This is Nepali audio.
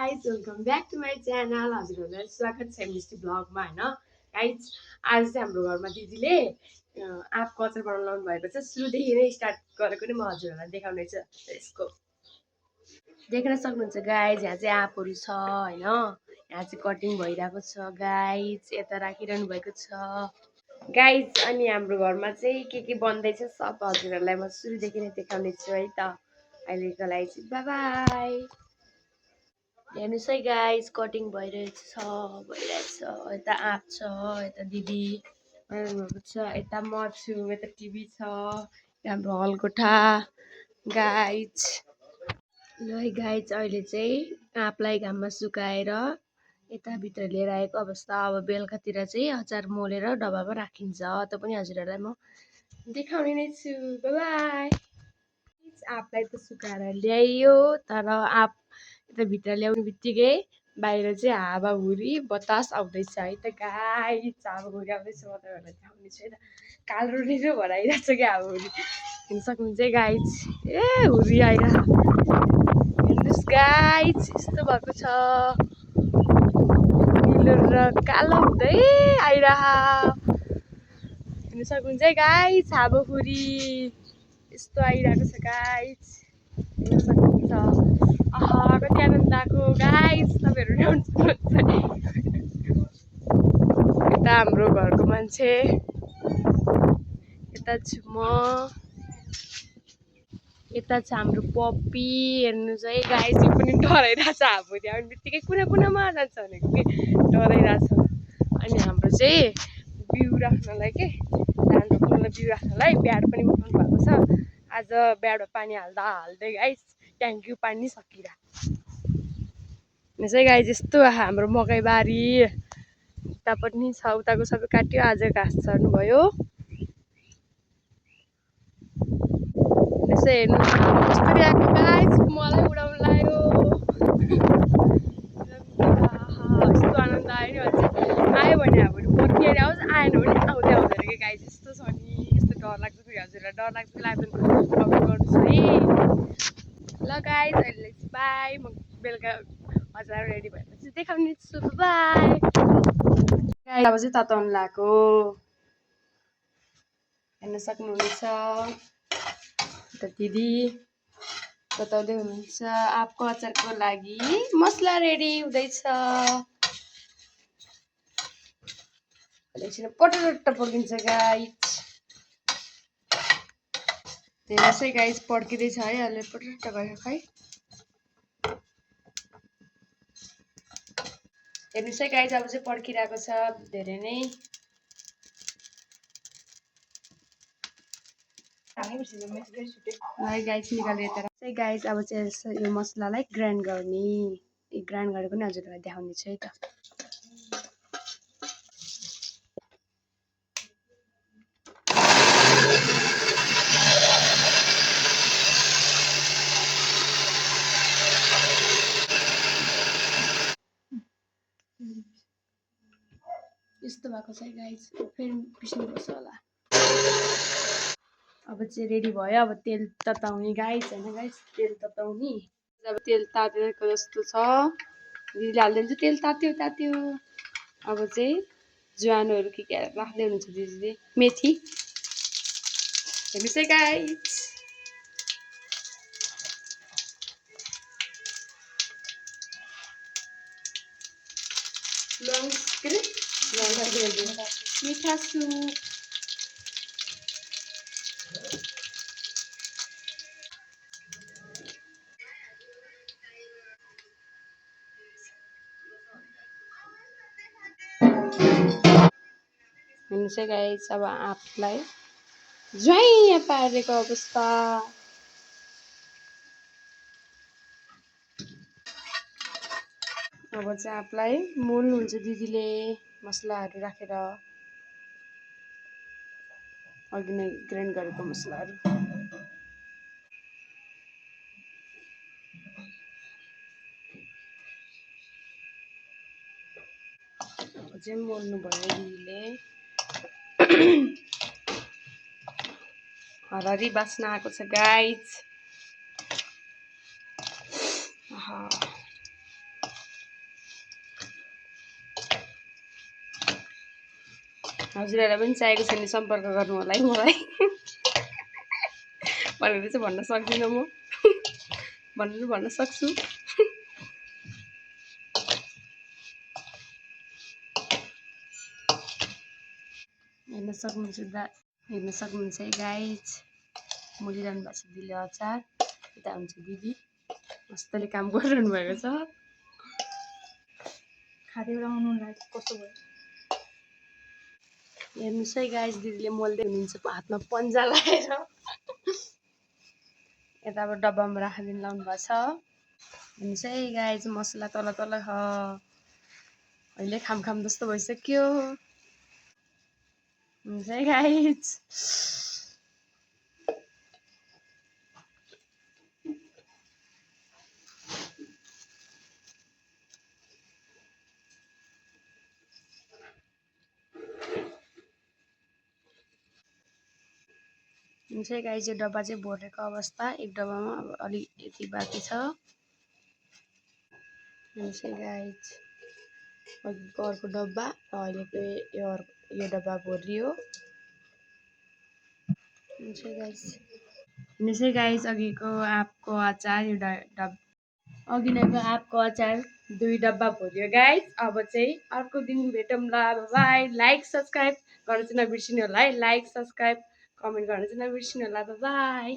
Guys welcome back to my channel. हजुरहरूलाई स्वागत छ मिस्टी ब्लगमा होइन गाइज। आज चाहिँ हाम्रो घरमा दिदीले आँपको अचार बनाउनु लाउनु भएको छ। सुरुदेखि नै स्टार्ट गरेको नि म हजुरहरूलाई देखाउने छु। यसको देख्न सक्नुहुन्छ गाइज, यहाँ चाहिँ आँपहरू छ होइन। यहाँ चाहिँ कटिङ भइरहेको छ गाइज, यता राखिरहनु भएको छ गाइज। अनि हाम्रो घरमा चाहिँ के बन्दैछ सब हजुरहरूलाई म सुरुदेखि नै देखाउने छु है त। अहिलेको लागि चाहिँ बाई बाई। हेर्नुहोस् है गाइज, कटिङ भइरहेछ। यता आँप छ, यता दिदी बनाउनुभएको छ, यता म छु, यता टिभी छ, हाम्रो हल कोठा गाइज। ल है गाइज, अहिले चाहिँ आँपलाई घाममा सुकाएर यता भित्र लिएर आएको अवस्था। अब बेलुकातिर चाहिँ अचार मोलेर डब्बामा राखिन्छ। त्यो पनि हजुरहरूलाई म देखाउने नै छु। By by. आँपलाई त सुकाएर ल्याइयो, तर आँप यता भित्र ल्याउने बित्तिकै बाहिर चाहिँ हावाहुरी बतास आउँदैछ है त गाइस। हावाहुरी आउँदैछ, म तपाईँहरूलाई देखाउने छु है त। कालो निलो भएर आइरहेको छ क्या हावाहुरी, हेर्न सक्नुहुन्छ है गाइस। ए हुरी आइरहेको, हेर्नुहोस् गाइस, यस्तो भएको छ। निलो र कालो हुँदै आइरहेको, हेर्न सक्नुहुन्छ है गाइस। हावाहुरी यस्तो आइरहेको छ गाइस, हेर्न सक्नुहुन्छ। आहा, कति आनन्द आएको गाइस, तपाईँहरू ल्याउनु सक्नुहुन्छ। यता हाम्रो घरको मान्छे, यता छु म, यता छ हाम्रो पप्पी। हेर्नुहोस् है गाइस, यो पनि डराइरहेछ। हावाहुरी आउने बित्तिकै कुनामा जान्छ भनेको कि डराइरहेछ। अनि हाम्रो चाहिँ बिउ राख्नलाई के धान रोप्नलाई बिउ राख्नलाई ब्याड पनि उठाउनु भएको छ। आज ब्याडमा पानी हाल्दै गाइस ट्याङ्कीको पानी सकिरा। हेर्नुहोस् है गाइस, यस्तो हाम्रो मकैबारी उता पनि छ, उताको सबै काट्यो। आज घाँस छर्नु भयो। यसो हेर्नु कस्तो आएको गाइस, मलाई उडाउनु लाग्यो। यस्तो आनन्द आयो नि। अझै आयो भने हावाहुरी पर्खिएर आओस्, आएन भने आउँदै आउँदैन कि गाइस। यस्तो छ नि, यस्तो डरलाग्दो। फेरि हजुरलाई डरलाग्दो कि लाग्दैन कमेन्ट गर्नुहोस् है। ल गाइस, अहिले बाई। म बेलुका अचार रेडी भएपछि देखाउने छु। बाई। अब चाहिँ तताउनु लगाएको, हेर्न सक्नुहुन्छ। यता दिदी तताउँदै हुनुहुन्छ। आँपको अचारको लागि मसला रेडी हुँदैछ। एकछिन पटरट्ट पड्किन्छ गाइस। हेर्नुहोस् है गाइस, पड्किँदैछ है अहिले, पटरट्ट गयो खै। हेर्नुहोस् है गाइस, अब चाहिँ पड्किरहेको छ धेरै नै। है गाइस, निकालेर यता चाहिँ गाइस, अब चाहिँ यो मसलालाई ग्राइन्ड गर्ने। ग्राइन्ड गरेको नि हजुरलाई देखाउने छु है त। यस्तो भएको छ गाइस, फेरि पिस्नुपर्छ होला। अब चाहिँ रेडी भयो। अब तेल तताउने गाइस, होइन गाइस, तेल तताउने। अब तेल तातेको जस्तो छ, दिदीले हालिदिन्छु। तेल तात्यो। अब चाहिँ ज्वानोहरू के राख्दै हुनुहुन्छ दिदीले, मेथी। हेर्नुहोस् है गाइस, मिठा सुप। हेर्नुहोस् है गाइस, अब आँपलाई ज्वाइँ पारेको अवस्था। अब चाहिँ आँपलाई मोल्नुहुन्छ दिदीले मसलाहरू राखेर, अघि नै ग्राइन्ड गरेको मसलाहरू। चाहिँ मोल्नु भयो दिदीले। हरारी बास्ना आएको छ गाइस। हजुरहरूलाई पनि चाहिएको छ भने सम्पर्क गर्नु होला है मलाई भनेर चाहिँ भन्न सक्दिनँ म भनेर भन्न सक्छु हेर्न सक्नुहुन्छ है गाइज मोलिरहनु भएको छ दिदीले अचार यता हुन्छ दिदी मस्तले काम गरिरहनु भएको छ खाँदै आउनु लाग्यो कस्तो भयो हेर्नुहोस् है गाइज दिदीले मोल्दै हुनुहुन्छ हातमा पन्जा लगाएर यता अब डब्बामा राखिदिनु लाउनु भएको छ हेर्नुहोस् है गाइज मसला तल तल छ अहिले खाम जस्तो भइसक्यो हुन्छ है गाइज हुन्छ गाइज यो डब्बा चाहिँ भरेको अवस्था एक डब्बामा अब अलि यति बाँकी छ हुन्छ गाइज अघिको अर्को डब्बा र अहिलेको यो डब्बा भरियो हुन्छ गाइज अघिको आँपको अचार यो अघिको आँपको अचार 2 डब्बा भरियो गाइज अब चाहिँ अर्को दिन भेटौँला बाई लाइक सब्सक्राइब गर्न चाहिँ नबिर्सिनु होला है लाइक सब्सक्राइब कमेन्ट गर्न चाहिँ नबिर्सिनु होला बाई